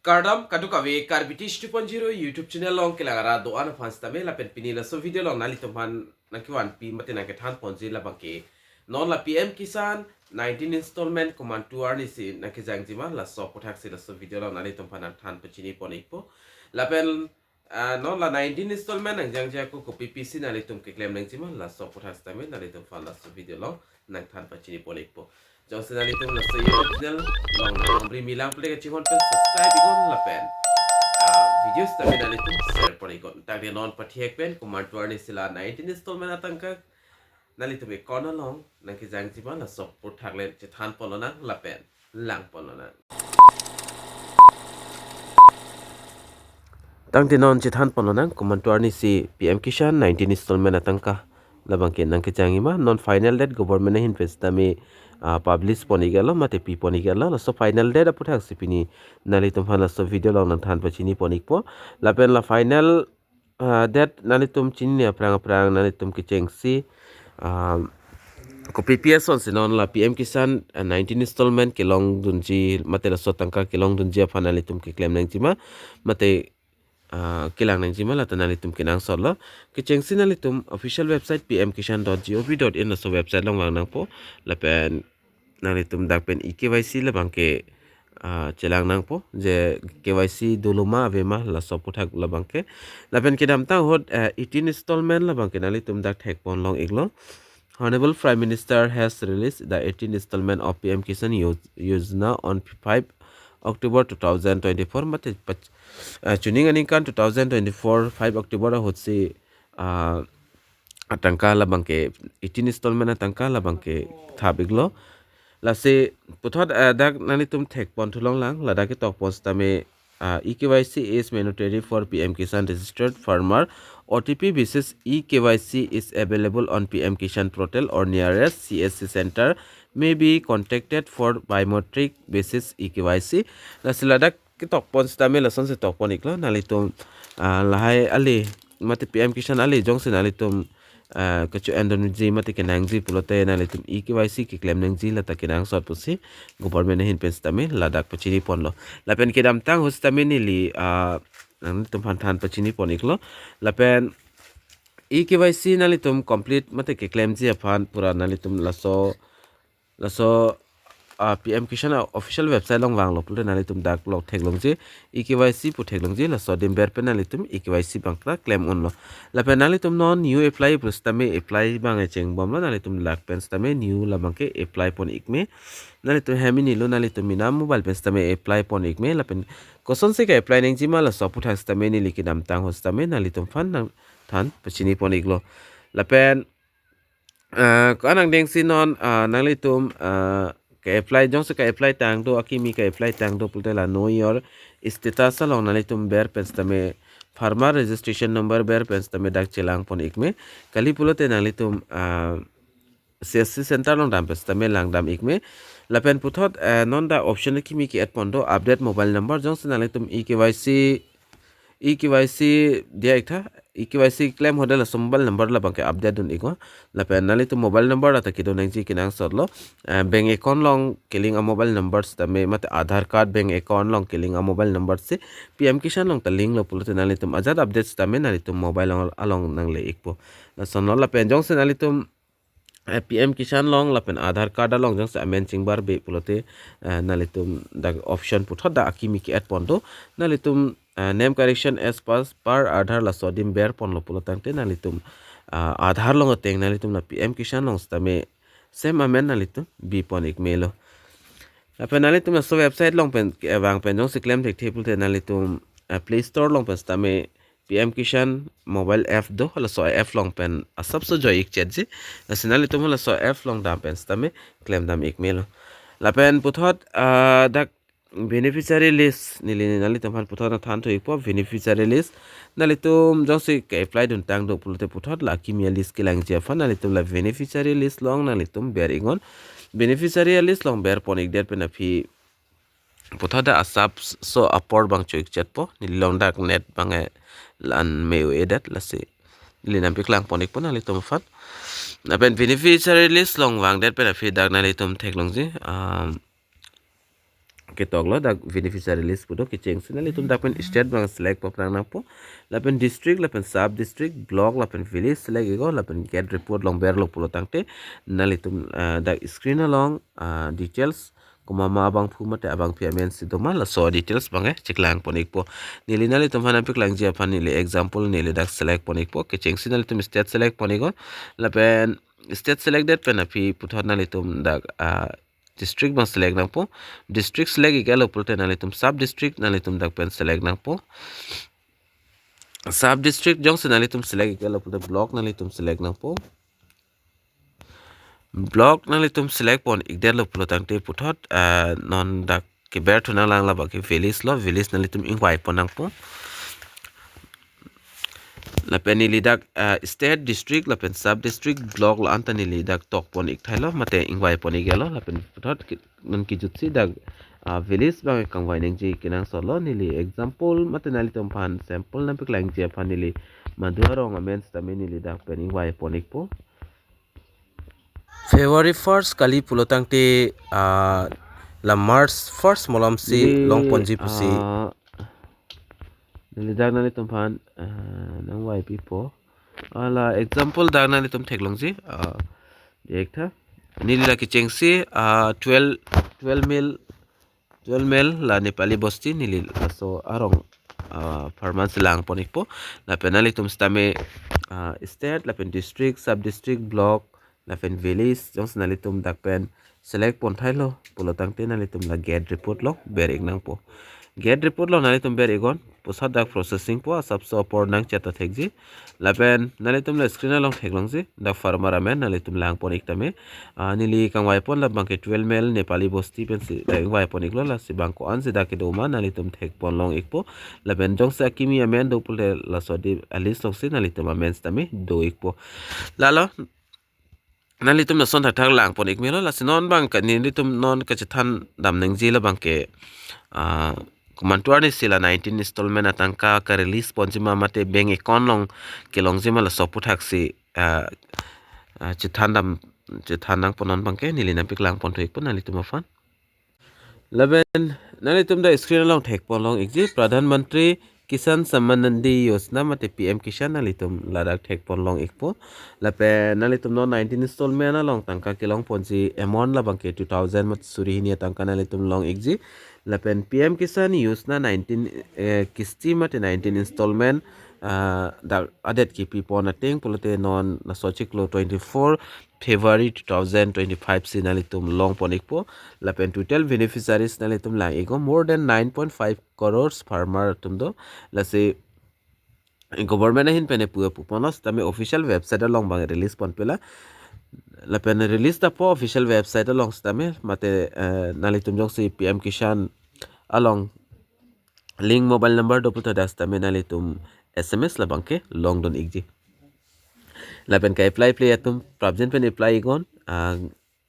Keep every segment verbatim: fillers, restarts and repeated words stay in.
Kardom kadokave Karbi Tish two point zero YouTube channel along kelang arat do-an aphan sitame lapen pini laso video along nanglitum aphan nangkevanpi mate nangkethan ponji labangke non la P M Kisan nineteen installment komantu arni si nangkejangji ma laso aputhak si laso video along nanglitum aphan nangthan pachini pon ikpo. Lapen ah, non la nineteen installment nangjangji ako kopi pisi nanglitum keklem nangji ma laso aputhak sitame nanglitum aphan laso video along nangthan pachini pon ikpo. Jongsi nanglitum laso YouTube channel along nang-amri milang pule kachinghon pen subscribe iknon lapen ah, video sitame nanglitum share pon iknon. Tangte non pathek pen komantu arni si la nineteen installment atangka nanglitum account along nangkejangji ma laso aputhak le chethan ponlonang lapen lang ponlonang. Tangte non chethan ponlonang komantu arni si P M Kisan nineteen installment atangka labangke nangkejangji ma non final date government ahin pen sitame ah, publish pon iklo mate pi pon iklo, laso final date aputhak si pini nanglitum aphan laso video along nangthan pachini pon ikpo. Lapen la final ah, date nanglitum chinine aphrang aphrang nanglitum kechengsi ah, kopi pi asonsi non la P M Kisan ah, nineteen installment kelongdunji mate laso atangka kelongdunji aphan nanglitum keklem nangji ma mate ah, kelang nangji ma lata nanglitum kenangsotlo. Kechengsi nanglitum official website P M Kisan dot G O V dot in laso website along vang nangpo lapen nanglitum dak pen E K Y C labangke ah, chelang nangpo je K Y C dolo ma ave ma laso aputhak labangke. Lapen kedamtang ahut ah, eighteen installment labangke nanglitum dak thek ponlong iklo. Honorable Prime Minister has released the eighteen installment of P M Kisan Yo- Yojana on five October two thousand twenty-four mate pach- ah, chuning aningkan two thousand twenty-four five October ahut si ah, atangka labangke eighteen installment atangka labangke thap iklo. Lasi puthot ah, dak nanglitum thek pon thulong lang ladak ketok pon sitame ah, E K Y C is mandatory for P M Kisan registered farmer. O T P basis E K Y C is available on P M Kisan portal or nearest C S C center may be contacted for biometric basis E K Y C. Lasi ladak ketok pon sitame lasonsi tok pon iklo nanglitum ah, lahai ale mate P M Kisan ale jongsi nanglitum ah, kecho-endunji mate kenangji pulote nanglitum E K Y C keklem nangji lata kenangsot pusi government ahin pen sitame ladak pachini ponlo. Lapen kedamtang ahut sitame neli ah, nanglitum aphan than pachini pon iklo. Lapen E K Y C nanglitum complete mate keklemji aphan pura nanglitum laso laso ah, P M Kisan official website along vanglo pulote nanglitum dak lok theklongji E K Y C pu theklongji laso adim ber pen nanglitum E K Y C abang ta klem unlo. Lapen nanglitum non new apply pu sitame apply abang echeng bomlo, nanglitum lak pen sitame new labangke apply pon ikme. Nanglitum hem inilo, nanglitum mena mobile pen sitame apply pon ikme lapen kosonsi ke-apply nangji ma laso aputhak sitame neli kedamtang ahut sitame nanglitum aphan nangthan pachini pon iklo. Lapen ah, ko-an angdengsi non ah, nanglitum ah, ke-apply jongsi ke-apply tang do, akimi ke-apply tang do pulote la know your status along nanglitum ber pen sitame farmer registration number ber pen sitame dak chelang pon ikme. Kali pulote nanglitum ah, C S C center along dam pen sitame lang dam ikme. Lapen puthot ah, non dak option kimi ke-add pon do update mobile number, jongsi nanglitum E K Y C E K Y C diya iktha, E K Y C klem ahut laso mobile number labangke update dun iknon. Lapen nanglitum mobile number lata kedo nangji kenangsotlo. Eh, bank account along kelink a-mobile number sitame mate Aadhaar card bank account along kelink a-mobile number si P M Kisan along ta link lo pulote nanglitum ajat update sitame nanglitum mobile along, along nangle ikpo. Lasonlo lapen jongsi nanglitum eh, P M Kisan along lapen Aadhaar card along jongsi amen chingbarbe pulote eh, nanglitum dak option puthot dak akimi ke-add pon do. Nanglitum eh, name correction as per, per Aadhaar laso adim ber ponlo pulo tangte nanglitum ah, Aadhaar along ateng nanglitum la P M Kisan along sitame same amen nanglitum bi pon ikmelo. Lapen nanglitum laso website along pen eh, vang pen jongsi klem thekthe pulote nanglitum eh, Play Store along pen sitame P M Kisan mobile app do, laso app along pen asapso joi ikchetji. Lasi nanglitum laso app along dam pen sitame klem dam ikmelo. Lapen puthot ah, dak beneficiary list neli nanglitum aphan puthot nangthan thu ikpo beneficiary list. Nanglitum jongsi ke-apply dun tang do pulote puthot la akimi a-list kelangji aphan nanglitum la beneficiary list along nanglitum ber iknon. Beneficiary list along ber pon ikdet pen aphi puthot dak asapso apor abang cho ikchetpo, neli along dak net abang eh lan me-o-edet lasi neli nampi klang pon ikpo nanglitum aphan. Lapen beneficiary list along vangdet pen aphi dak nanglitum theklongji ah, ketok lo, dak beneficiary list pu do. Kechengsi nanglitum dak pen state abang select ponprang nangpo. Lapen district, lapen sub district, block, lapen village select iknon, lapen get report along berlo pulo tangte nanglitum, ah, dak screen along, ah, details komat ma abangphu mate abangpi amensi doma, laso details abang ke cheklang pon ikpo. Neli nanglitum aphan nangpaklangji aphan neli example neli dak select pon ikpo. Kechengsi nanglitum state select pon iknon. Lapen state select det pen aphi puthot nanglitum dak, ah, district abang select nangpo. District select iklo pulote nanglitum sub district nanglitum dak pen select nangpo. Sub district jongsi nanglitum select iklo pulote block nanglitum select nangpo. Block nanglitum select pon ikdetlo pulo tangte puthot, ah, non dak keber thu nanglang labang ke village lo, village nanglitum ingvai pon nangpo. Lapen neli dak, ah, state, district, lapen sub district, block la-an ta neli dak tok pon ik thailo, mate ingvai pon iklo, lapen puthot ki-, non kejutsi dak, ah, village abang kangvai nangji kenangsot lo. Neli example mate nanglitum aphan sample nangpaklangji aphan neli Madhu arong amen sitame neli dak pen ingvai pon ikpo. February first kali pulo tangte, ah, la March first malomsi neli, long ponji pusi, ah, neli dak nanglitum aphan, ah, nangvai pipo. Ah, la example dak nanglitum theklongji, ah, ek tha. Neli la kechengsi, ah, twelve, twelve mil, twelve mil la Nepali bosti neli laso arong, ah, pharman si lang pon ikpo. Lapen nanglitum sitame, ah, state, lapen district, sub district, block, lapen village jongsi nanglitum dak pen select pon thailo pulo tangte nanglitum la get report along ber ik nangpo. Get report along nanglitum ber iknon, puthot dak processing po, asapso apor nangchat ta thekji. Lapen nanglitum la screen along theklongji, dak farmer amen nanglitum lang pon ik tame. Ah, neli kangvai pon labang ke twelve mil Nepali bosti pensi dak ingvai pon iklo, lasi bang ko-ansi dak kedo ma nanglitum thek pon long ikpo. Lapen jongsi akimi amen do pulote laso di a list alongsi nanglitum amen sitame do ikpo. Lalo nanglitum lason thakthak lang pon ik melo, lasi non abang ke nelitum non kachethan dam nangji labang ke, ah, komantu arnisi la nineteen installment atangka ka release ponji ma mate bank account along kelongji ma laso aphuthaksi, ah, ah, chethan dam, chethan nangpo. Non abang ke neli nangpaklang pon thu ikpo nanglitum aphan. Lapen nanglitum dak screen along thek pon long ikji, Pradhan Mantri Kisan Samman Nidhi Yojana mate P M Kisan nanglitum ladak thek pon long ikpo. Lapen nanglitum non nineteen installment along tangka kelong ponji amount labang ke two thousand mate suri hini atangka nanglitum long ikji. Lapen P M Kisan Yojana nineteen, eh, kisti mate nineteen installment, ah, dak adet kipi pon ateng pulote non laso chiklo twenty-four February two thousand twenty-five si nanglitum long pon ikpo. Lapen total beneficiaries nanglitum lang iknon, more than nine point five crores farmer atum do. Lasi government ahin pen epu epu ponlo sitame official website along abang release ponpe la. Lapen release ta po official website along sitame mate, eh, nanglitum jongsi P M Kisan along link mobile number do puta dak sitame nanglitum S M S labang ke long dun ikji. Lapen ka apply play atum prapjin pen apply iknon, ah,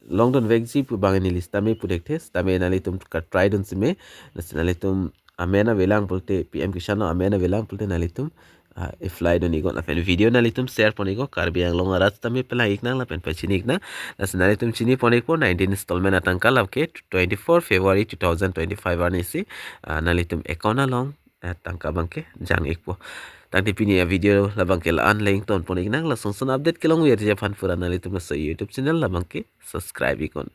long dun vekji pu abang neli sitame pu thekthe, sitame nanglitum ka try dun sime, lasi nanglitum amen avelang pulote, P M Kisan along amen avelang pulote nanglitum, ah, apply dun iknon. Lapen video nanglitum share pon iknon, Karbi Anglong arat sitame pelang ik nang lapen pachini ik nang. Lasi nanglitum chini pon ikpo, nineteen installment atangka labang ke twenty-four February two thousand twenty-five arnisi, ah, nanglitum account along, eh, tangka abang ke jang ikpo. Tangte pini avideo labang ke la-an le ington pon ik nang, lason son update kelongverji aphan pura nanglitum laso YouTube channel labang ke subscribe iknon.